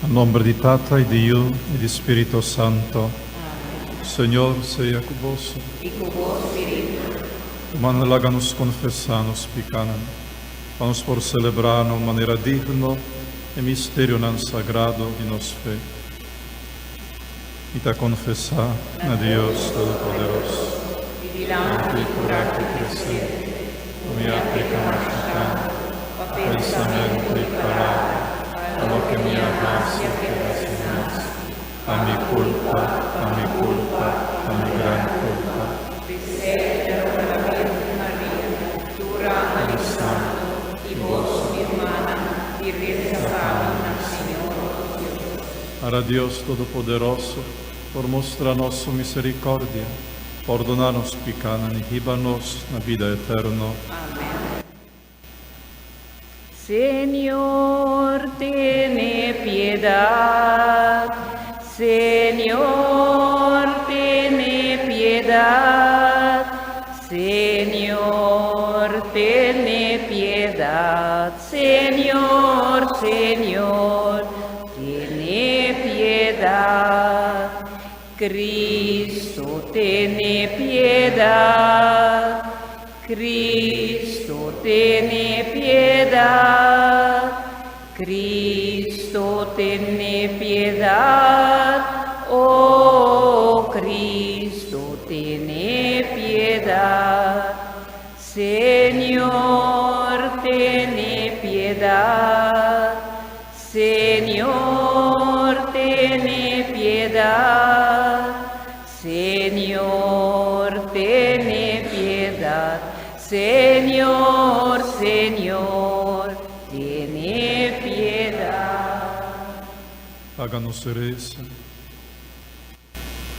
Na nomber di Tata y di Yu y di Spirito Santo. Amen. Señor sea cu boso. Y cu bo spiritu. Rumannan laga nos confesa nos picanan, pa nos por celebra na un manera digno e misterionan sagrado di nos fe. Mi ta confesa na Dios Todopoderoso Y dilanti y tur aki presente, cu mi a peca masha tantu, pa pensamento y palabra, pa loke mi a haci y keda sin haci, pa mi culpa, pa mi culpa, pa mi gran culpa. P'esei ta roga la Virgen Maria, tur angel y santo, y boso, mi rumannan, di resa pa mi na Señor nos Dios. Ara Dios Todopoderoso por mustra nos su misericordia, pordona nos picanan y hiba nos na bida eterno. Amen. Señor, tene piedad. Señor, tene piedad. Señor, tene piedad. Señor, Señor, tene piedad. Cristo, tene piedad. Cristo, tene piedad. Cristo, tene piedad. Oh, Cristo, tene piedad. Señor, tene piedad. Señor, tene piedad. Señor, tene piedad. Señor, Señor, tene piedad. Laga nos resa.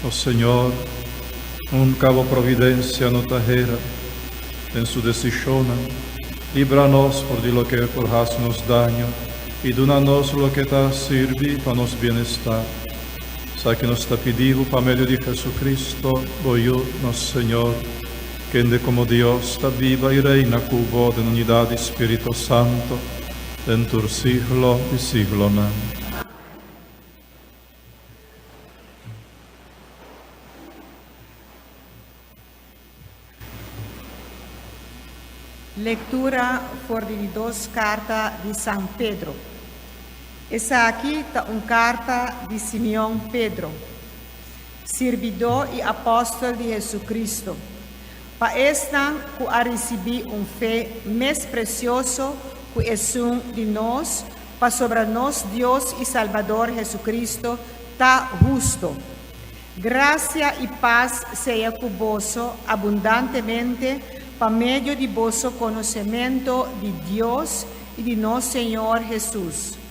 O Señor, nunca bo providencia no ta hera den su decisionnan. Libra nos for di loke por haci nos daño y duna nos loke ta sirbi pa nos bienestar. Esaki nos ta pidi bo pa medio di Jesucristo, bo Yu, nos Señor, kende como Dios ta biba y reina cu bo den unidad di Spirito Santo, den tur siglo di siglonan. Lectura for di di dos carta di San Pedro. Esaki ta un carta di Simeon Pedro, sirbidó i apòstel di Jesucristo, pa esnan cu a ricibí un fe mes precioso cu esun di nos pasobra nos Dios i Salbador Jesucristo ta husto. Gracia i pas sea cu boso abundantemente pa medio di boso conocemento di Dios i di nos Señor Jesus.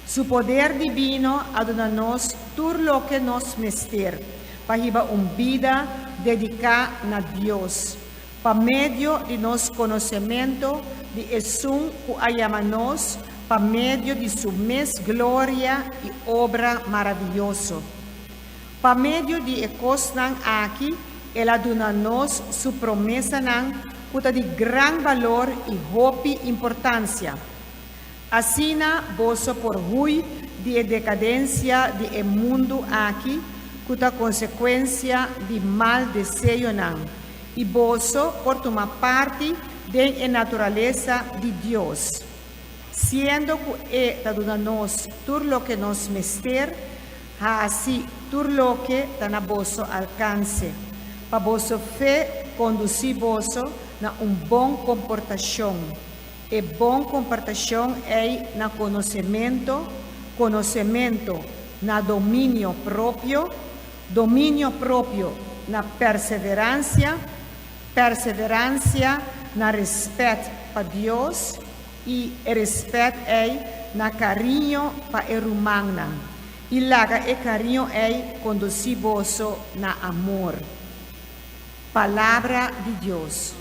Su poder divino a duna nos tur loke nos mester pa hiba un bida dedicá na Dios, pa medio di nos conocemento di Esun cu a yama nos pa medio di Su mes gloria i obra maraviyoso. Pa medio di e cosnan aki El a duna nos Su promesanan cu ta di gran balor i hopi importancia. Asina boso por hui di e decadencia di e mundu aki cu ta consecuencia di mal deseonan, i boso por tuma parti den e naturalesa di Dios. Siendo cu E ta duna nos tur loke nos mester, haci tur loke ta na boso alcance, pa boso fe conduci boso na un bon comportacion, E bon comportacion ei na conocemento, conocemento na dominio propio, dominio propio na perseverancia, perseverancia na respet pa Dios i e respet ei na cariño pa e rumannan, i laga e cariño ei conduci boso na amor. Palabra di Dios.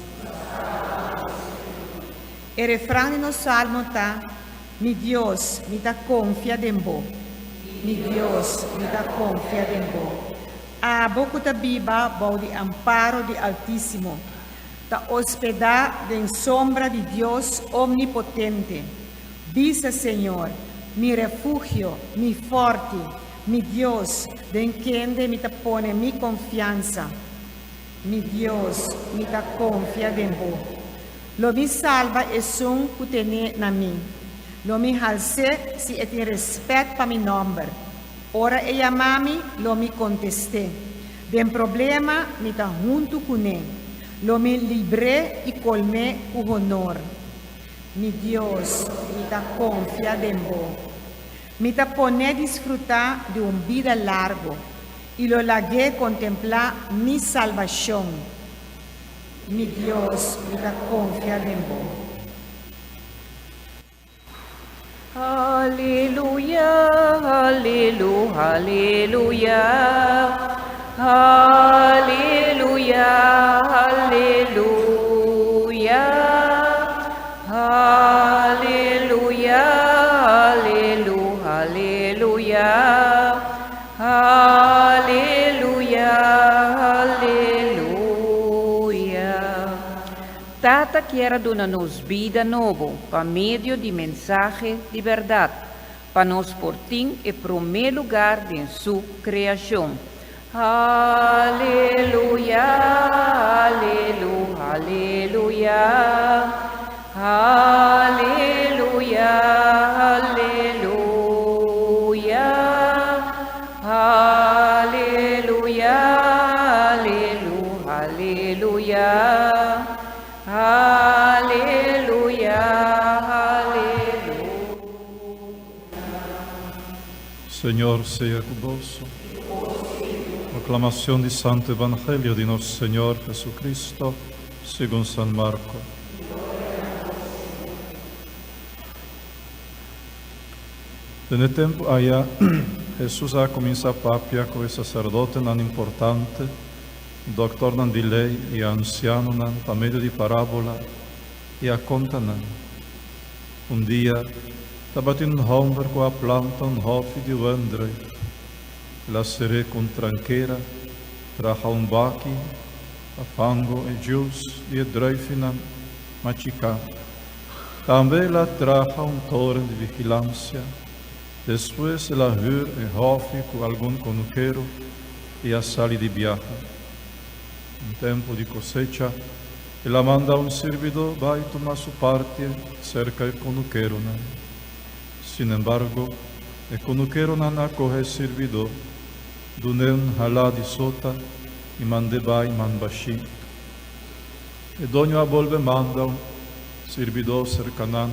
E refran di nos salmo ta, Mi Dios, mi ta konfia den bo. Mi Dios, mi ta konfia den bo. Abo ku ta biba bou di amparo di Altísimo, ta ospedá den sombra di Dios Omnipotente. Bisa Señor, mi refugio, mi fòrti, mi Dios, den kende mi ta pone mi konfiansa. Mi Dios, mi ta konfia den bo. Lo mi salba esun ku tene na mi. Lo mi hals'é si e tin rèspèt pa mi nòmber. Ora e yama mi, lo mi kontest'é. Den problema mi ta huntu kuné. Lo mi libr'é i kolm'é ku honor. Mi Dios, mi ta konfia den bo. Mi ta pon'é disfrutá di un bida largu i lo lag'é kontemplá mi salbashon. Mi Dios, mi ta konfia den bo. Aleluya, alelu, aleluya, aleluya, aleluya, aleluya, alelu, aleluya, aleluya, aleluya. Tata kier a duna nos bida nobo pa medio di mensahe di bèrdat, pa nos por tin e promé lugar den Su kreashon. Aleluya, alelu, aleluya, aleluya, aleluya, aleluya, alelu, aleluya, aleluya, aleluya. Señor sea cu boso. Proclamacion di Santo Evangelio di nos Señor Jesucristo, segun San Marco. Den e tempu aya, Hesus a kuminsá papia ku e saserdotenan importante, dòktornan di lei i e ansianonan pa medio di parábola, i a konta nan, Un dia tabatin un hòmber ku a planta un hòfi di wendrùif. El a ser'é ku un trankera, traha un baki pa fango e djus di e drùifinan machiká. Tambe el a traha un toren di vigilansia. Despues el a hür e hòfi ku algun konukero i a sali di biaha. Un tempu di kosecha, el a manda un sirbidó bai tuma su parti serka e konukeronan. Sinembargo, e konukeronan a kohe e sirbidó, dun'é un halá di sota i mand'é bai man bashí. E doño a bolbe manda un sirbidó serka nan.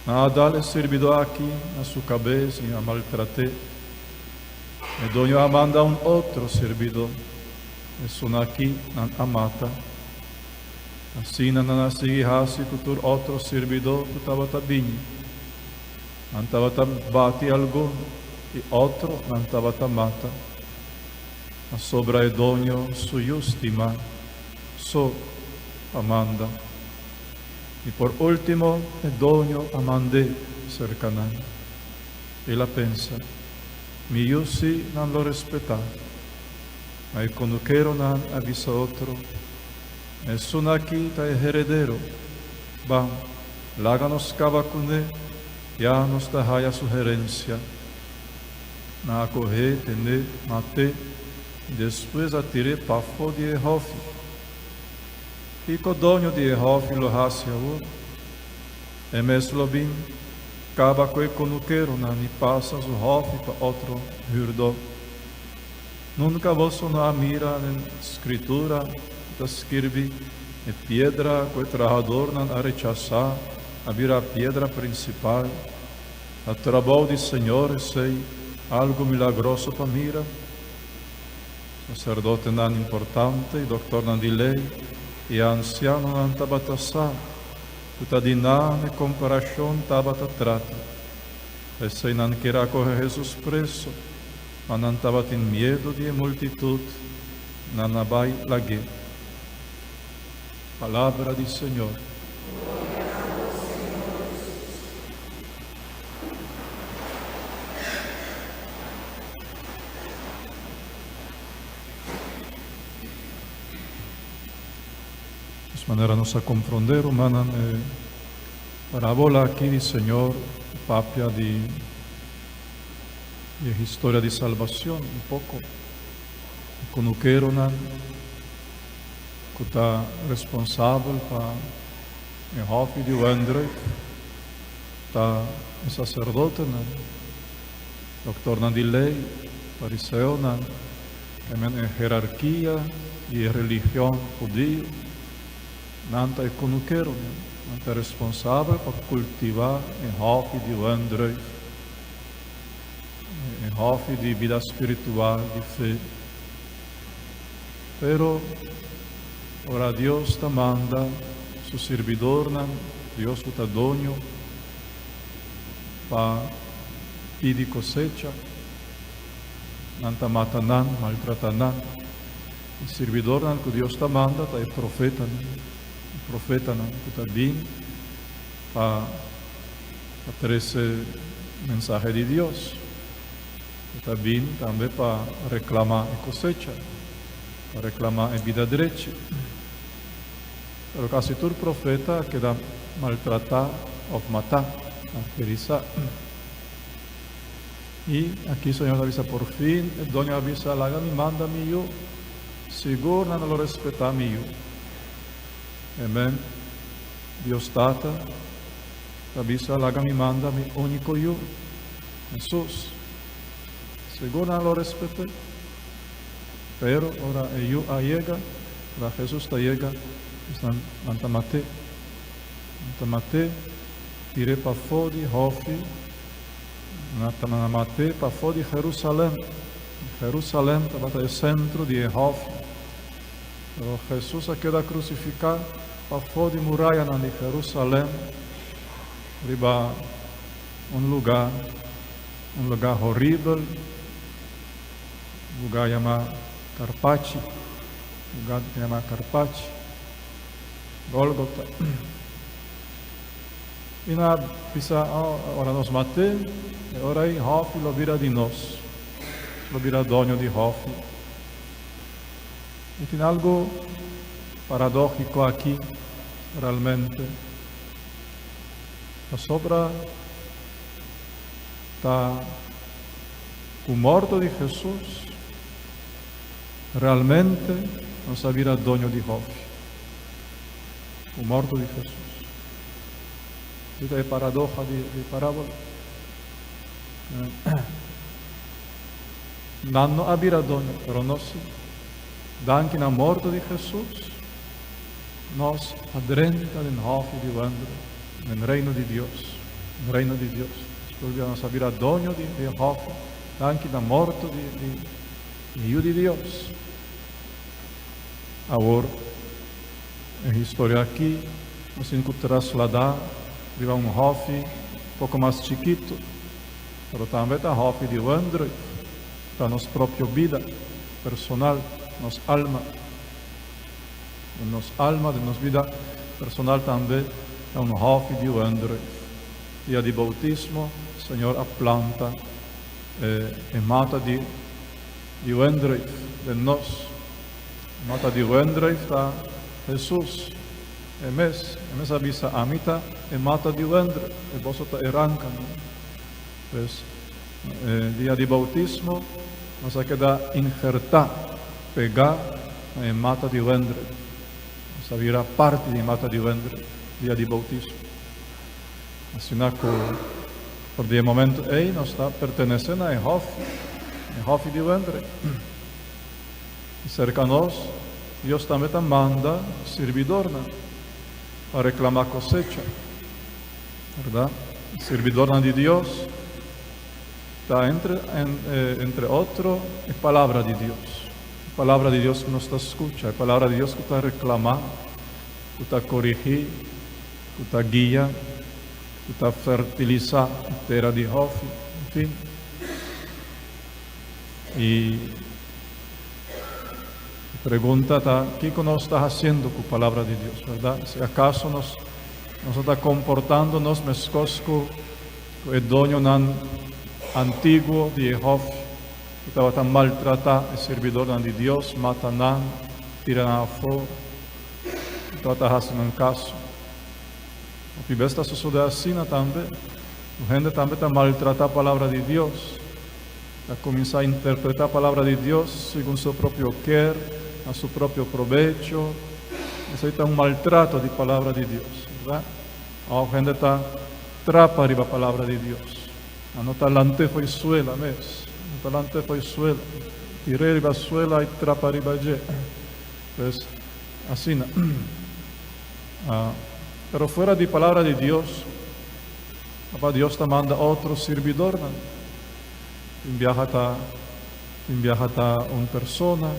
Nan a dal e sirbidó aki na su kabes i a maltrat'é. E doño a manda un otro sirbidó, esun aki nan a mata. Asina nan a sigui hasi ku tur otro sirbidó ku tabata bini. Nan tabata bati algun i otro nan tabata mata. A sobra e doño su yu stimá so pa manda. I por último e doño a mand'é serka nan. El a pensa, Mi yu sí nan lo respetá. Ma e konukeronan a bisa otro, Esun aki ta e heredero. Ban, laga nos kaba kuné, ya nos ta haya su herensia. Nan a koh'é, ten'é, mat'é i despues a tir'é pafó di e hòfi. Kiko doño di e hòfi lo hasi awor? E mes lo bin kaba ku e kunukeronan i pasa su hòfi pa otro hürdó. Nunka boso no a mira den Skritura ku ta skirbi, E piedra ku e trahadornan a rechasá a bira piedra prinsipal? Ta trabou di Señor esei, algu milagroso pa mira. Saserdotenan importante i doktornan di lei i e ansianonan tabata sa ku ta di nan e komparashon tabata trata. P'esei nan kier a kohe Hesus preso, ma nan tabatin miedu di e multitut, nan a bai lag'é. Palabra di Señor. Des manera nos a komprondé, rumannan, e parabola aki di Señor papia di e historia di salbacion un poco. E cunukeronan cu ta responsabel pa e hofi di wendruif ta e sacerdotenan, doctornan di ley, fariseonan, e men e herarkia di e religion hudio. Nan ta e kunukeronan, nan ta responsabel pa kultivá e hòfi di wendrùif, e hòfi di bida spiritual, di fe. Pero, ora Dios ta manda su sirbidornan, Dios ku ta doño, pa pidi kosecha, nan ta mata nan, maltratá nan. E sirbidornan ku Dios ta manda ta e profetanan, e profetanan ku ta bin pa pa trese mensahe di Dios, ku ta bin tambe pa reklamá e kosecha, pa reklamá e bida drechi. Pero kasi tur profeta a keda maltratá òf matá, martirisá. I aki Señor ta bisa, Por fin e doño a bisa, Laga mi manda mi yu, sigur nan lo respetá mi yu. Amen. Dios Tata ta bisa, Laga mi manda mi úniko yu, Hesus, sigur nan lo respet'é. Pero ora e yu a yega, ora Hesus ta yega, esnan nan ta mat'é. Nan ta mat'é, tir'é pafó di hòfi. Nan a mat'é pafó di Jerusalèm. Jerusalèm tabata e sentro di e hòf. Pero Hesus a keda krusifiká pafó di murayanan di Jerusalèm, riba un lugá, un lugá horibel, un lugá yamá Karpachi, lugá yamá Karpachi, Gólgota. I nan a bisa, Oh, ora nos mat'é, e ora ei hòfi lo bira di nos, nos lo bira doño di hòfi. I tin algu paradóhiko aki, realmente, pasobra ta ku morto di Hesus realmente nos a bira doño di hòfi, ku morto di Hesus. Esei ta e paradoha di e parábola. Nan no a bira doño, pero nos sí. Danki na morto di Hesus, nos a drenta den hòfi di wendru, den Reino di Dios, den Reino di Dios. Nos a bira doño di e hòfi, danki na morto di e Yu di Dios. Awor, E historia aki nos tin ku trasladá riba un hòfi poko mas chikitu, pero tambe ta hòfi di wendrùif, ta nos propio bida personal, nos alma. Den nos alma, den nos bida personal tambe ta un hòfi di wendrùif. Dia di boutismo, Señor a planta e mata di wendrùif den nos. Mata di wendruif ta Hesus, E mes. E mes a bisa, Ami ta e mata di wendruif, i boso ta e rankanan. Pues, e dia di boutismo nos a keda inhertá, pegá na e mata di wendruif. Nos a bira parti di e mata di wendruif dia di boutismo. Asina ku for di e momento ei nos ta pertenesé na e hòfi, e hòfi di wendruif. Serka nos, Dios tambe ta manda sirbidornan pa reklamá kosecha. Bèrdat? Sirbidornan di Dios ta entre entre otro e Palabra di Dios. E Palabra di Dios ku nos ta skucha, e Palabra di Dios ku ta reklamá, ku ta korigí, ku ta guia, ku ta fertilisá e tera di hòfi, en fin. I e pregunta ta, kiko nos ta hasiendo ku Palabra di Dios, bèrdat? Si akaso nos nos no ta komportando nos meskos ku ku e doñonan antiguo di e hòf ku tabata maltratá e sirbidornan di Dios, mata nan, tira nan afó, no tabata hasi nan kaso. Hopi bes ta sosodé asina tambe. Un hende tambe ta maltratá Palabra di Dios, ta kuminsá interpretá Palabra di Dios segun su propio kier, na su propio probecho. Esei ta un maltrato di Palabra di Dios, bèrdat? Òf hende ta trapa riba Palabra di Dios. Nan no ta lant'é fo'i suela mes, no ta lant'é fo'i suela, tir'é riba suela i trapa riba dje. Pues, asina. Pero fuera di Palabra di Dios, Papa Dios ta manda otro sirbidornan. Tin biaha ta, tin biaha ta un persona,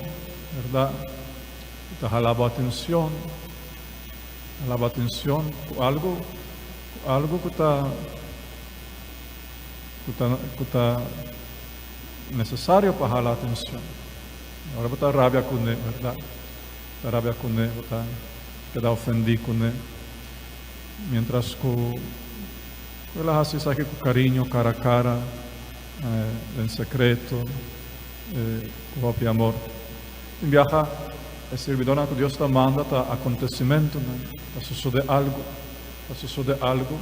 berdad, ku ta hala bo atencion, hala bo atencion ku algo, ku algo ku ta, ku ta, ku ta necesario pa hala atencion. Ora bo ta rabia kuné, berdad, ta rabia kuné, bo ta keda ofendí kuné. Mientras ku el a hasi esaki ku kariño, kara kara, den sekreto, ku hopi amor. Tin biaha e sirbidónan ku Dios ta manda ta akontesimentunan, ta sosodé algu, ta sosodé algu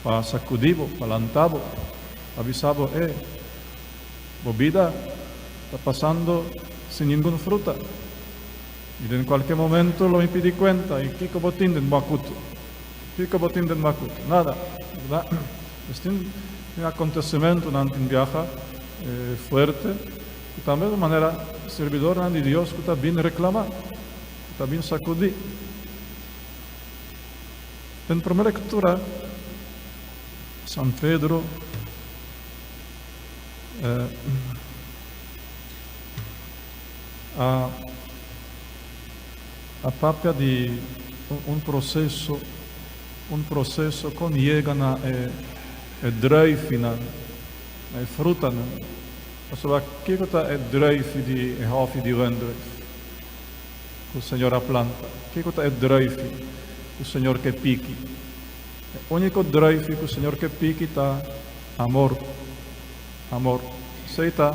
pa sakudí bo, pa lanta bo, pa bisa bo, E, bo bida ta pasando sin ningun fruta. I den kualke momento lo mi pidi kuenta, i kiko bo tin den makutu? Kiko bo tin den makutu? Nada, bèrdat? Pues tin tin akontesimentunan tin biaha fuerte ku tambe ta manera sirbidornan di Dios ku ta bin reklamá, ku ta bin sakudí. Den promé lektura, San Pedro A a papia di un proseso, un proseso kon yega na e e druifinan, na e frutanan. Pasobra kiko ta e druifi di e hòfi di wendruif ku Señor a planta? Kiko ta e druifi ku Señor ke piki? E úniko druifi ku Señor ke piki ta amor. Amor. Esei ta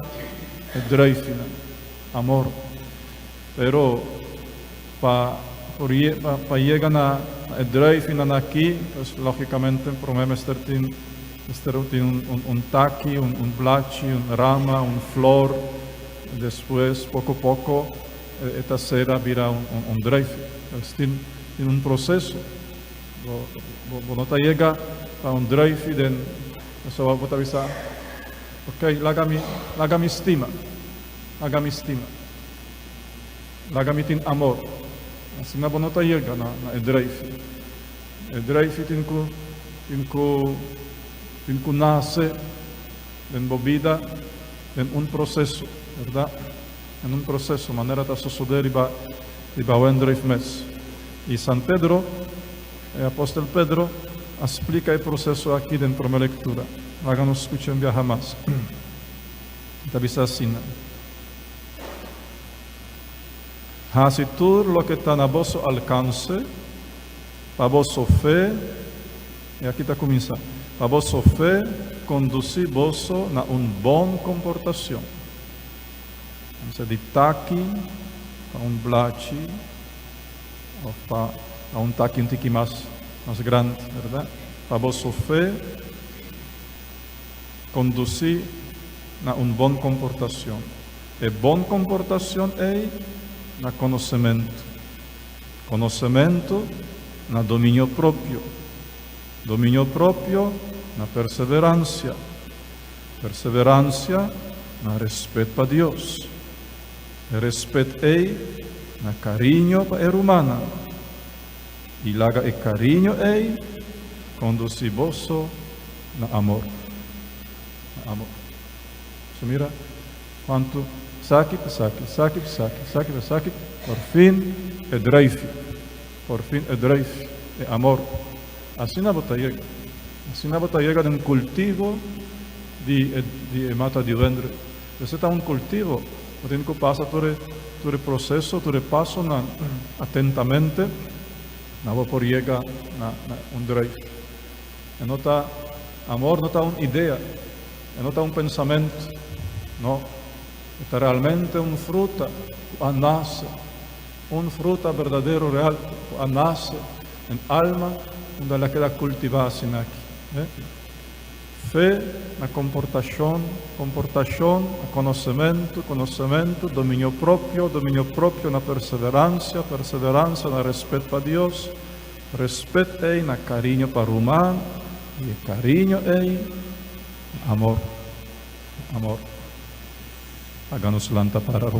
e druifinan. Amor. Pero pa por pa pa yega na e druifinan aki, pues logicamente prome mester tin mester tin un un un taki, un un blachi, un rama, un flor, despues poco poco e ta sera bira un un un druifi. Pues tin tin un proceso. Bo bo bo no ta yega pa un druifi den Pasobra bo ta bisa, Ok, laga mi, laga mi stima, laga mi stima, laga mi tin amor. Asina bo no ta yega na, na e drijfi. E drijfi tin ku, tin ku, tin ku nase den bo bida den un proseso, bèrdat? Den un proseso, manera ta sosodé riba, riba wendrijf mes. I San Pedro. E apòstel Pedro a splika e proseso aki den promé lektura. Laga nos skucha un biaha mas. E ta bisa asina, Hasi tur loke ta na boso alkanse pa boso fe, i aki ta kuminsá, pa boso fe kondusí boso na un bon komportashon. Kuminsá di taki pa un blachi. Of pa a un taki un tiki mas mas grandi, berdad? Pa boso fe conduci na un bon comportacion. E bon comportacion ey na conocemento. Conocemento na dominio propio. Dominio propio na perseverancia. Perseverancia na respet pa Dios. E respet ei na kariño pa e rumannan, i laga e kariño ei kondusí boso na amor. Na amor. So mira kuantu saki pa saki, saki pa saki, saki pa saki, por fin e druifi, por fin e druifi, e amor. Asina bo ta yega. Asina bo ta yega den kultivo di e di e mata di wendre. Esei ta un kultivo. Bo tin ku pasa tur e tur e proseso, tur e pasonan atentamente na bo por yega na na un druif. E no ta, amor no ta un idea, e no ta un pensamentu, no, e ta realmente un fruta ku a nase, un fruta berdadero, real, ku a nase den alma unda el a keda kultivá asin'aki. Fe na komportashon, komportashon na konosementu, konosementu, dominio propio, dominio propio na perseveransia, perseveransia na rèspèt pa Dios, rèspèt ei na kariño pa ruman, i kariño ei amor, amor. Laga nos lanta para.